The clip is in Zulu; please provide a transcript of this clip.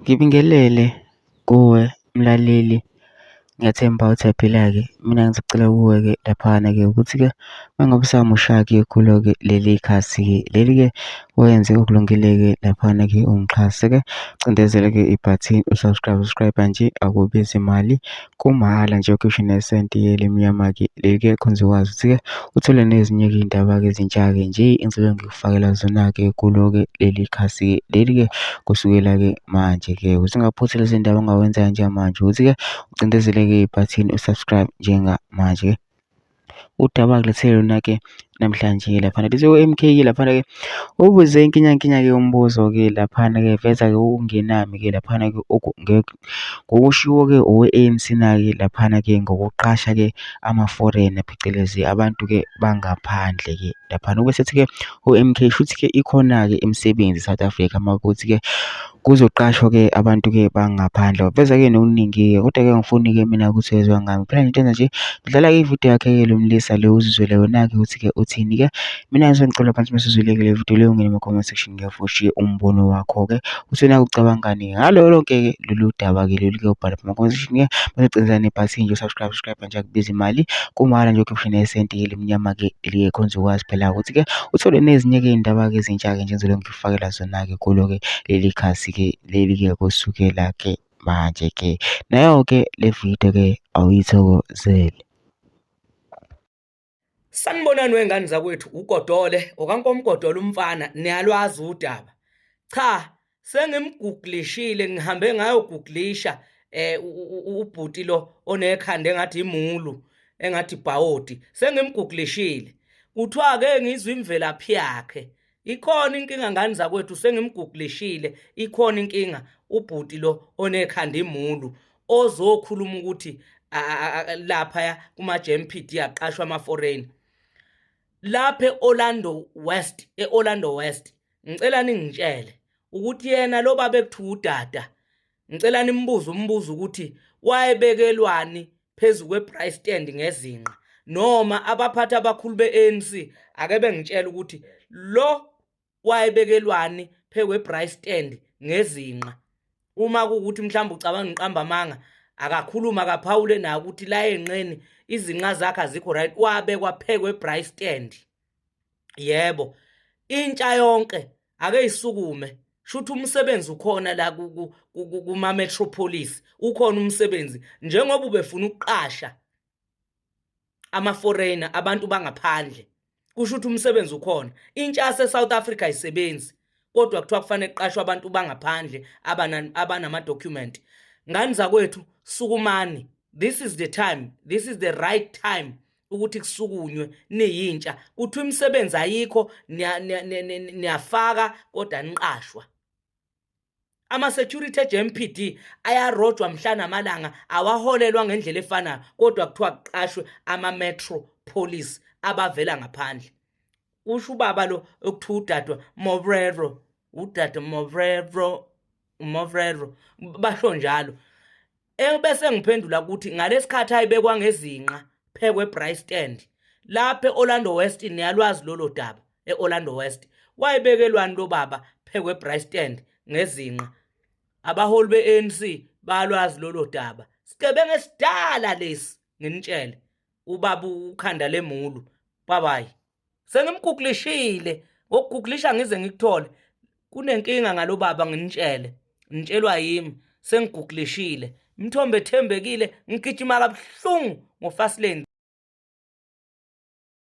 Ngibingelele kuwe mlaleli, ngiyathemba ukuthi uyaphila-ke. Mina ngizocela kuwe-ke laphana-ke ukuthi-ke uma ngabe usamusha-ke kulo-ke leli khasi-ke leli-ke wenze okulungile-ke laphana-ke ungixhase-ke, cindezela-ke ibhathini u-subscribe, subscribe nje akubizi mali kumahhala nje ukhishwe nesenti elimnyama-ke leli-ke khona uzokwazi ukuthi-ke uthole nezinye-ke iy'ndaba-ke ezintsha-ke nje engizobe ngikufakela zona-ke kulo-ke leli khasi-ke leli-ke kusukela-ke manje-ke ukuze ungaphuthi lezi ndaba ongawenza njengamanje ukuthi-ke ucindezele-ke ibhathini u-subscribe njengamanje. Udaba ngilethele lona-ke namhlanje laphana bese u-M_K laphana-ke ubuze inkinyankinya-ke umbuzo-ke laphana-ke veza-ke ukungenami-ke laphana-ke ngokushiwo-ke owe-A_N_C na-ke laphana-ke ngokuqasha-ke ama-foreigner phecelezi abantu-ke bangaphandle-ke laphana. Ube sethi-ke u-M_K shuthi-ke ikhona-ke imisebenzi e-South Africa uma kuwukuthi-ke kuzoqashwa-ke abantu-ke bangaphandle. Waveza-ke nokuningi-ke kodwa-ke angifuni-ke mina ukuthi wezwa ngami. Phela nje into enza nje dlala-ke ividiyo yakhe-ke lo mlisa lo uzizwele wena-ke ukuthi-ke uthini-ke. Mina ngizongicela phansi uma usuzwile-ke le vidiyo leyo ungene kuma-comment section ngiyafuna ushiye umbono wakho-ke ukuthi wena ucabangani ngalo lonke-ke lolu daba-ke lolu-ke ubhale kuma-comment section-ke bese cindezela nebhathini nje u-subscribe, subscribe nje akubizi imali kumahhala nje ukhiphe nesenti elimnyama-ke eliye khona uzokwazi phela ukuthi-ke uthole nezinye-ke iy'ndaba-ke ezintsha-ke nje engizobe ngikufakela zona-ke kulo-ke leli khasi-ke leli-ke kusukela-ke manje-ke. Nayo-ke le video-ke awuyithokozele. Sanibonani wengane zakwethu uGodole okaNkomgodole umfana niyalwazi udaba. Cha sengimguglishile ngihambe ngayoguglisha eh ubhuti lo onekhanda engathi imulu engathi bhawodi sengimguglishile. Kuthiwa ke ngizwe imvelaphi yakhe. Ikhona inkinga ngane zakwethu sengimguglishile ikhona inkinga ubhuti lo onekhanda imulu ozokhuluma ukuthi lapha kuma-JMPD aqashwa ama-foreign lapha e-Orlando West e-Orlando West ngicela ningitshele ukuthi yena lo baba ekuthiwa udada ngicela nimbuze umbuzo ukuthi wayebekelwani phezu kwe-price stand ngezinqa noma abaphathi abakhulu be-ANC ake bengitshela ukuthi lo wayebekelwani phe kwe-braai stand ngezinqa uma kuwukuthi mhlawumbe ucabanga ngiqamba amanga akakhuluma akaphawule naye ukuthi la enqeni izinqa zakhe azikho right wabekwa phe kwe-braai stand yebo intsha yonke ake isukume shuthi umsebenzi ukhona la kuma-metropolis ukhona umsebenzi njengoba ubefuna ukuqasha ama-foreigner abantu bangaphandle kusho ukuthi umsebenzi ukhona intsha yase-South Africa ayisebenzi kodwa kuthiwa kufanele kuqashwe abantu bangaphandle abanama-document ngani zakwethu sukumani this is the time this is the right time ukuthi kusukunywe niyintsha kuthiwa imisebenzi ayikho niyafaka kodwa niqashwa ama-security e-JMPD ayarojwa mhla namalanga awaholelwa ngendlela efanayo kodwa kuthiwa kuqashwe ama-metro police abavela ngaphandle usho ubaba lo okuthiwa udadwa Morero udade Morero Morero basho njalo ebese ngiphendula ukuthi ngalesikhathi ayibekwa ngezinqa phekwe braai stand lapha e-Orlando West niyalwazi lolo daba e-Orlando West wayebekelwani lo baba phekwe braai stand ngezinqa abaholi be-ANC balwazi lolo daba sigebengu esidala lesi nginitshele ubaba ukhanda lemulu bye bye sengimguglishile ngokugugulisha ngize ngikuthole kunenkinga ngalo baba nginitshele ngitshelwa yimi sengiguglishile imithombo ethembekile ngigijima kabuhlungu ngofast lane.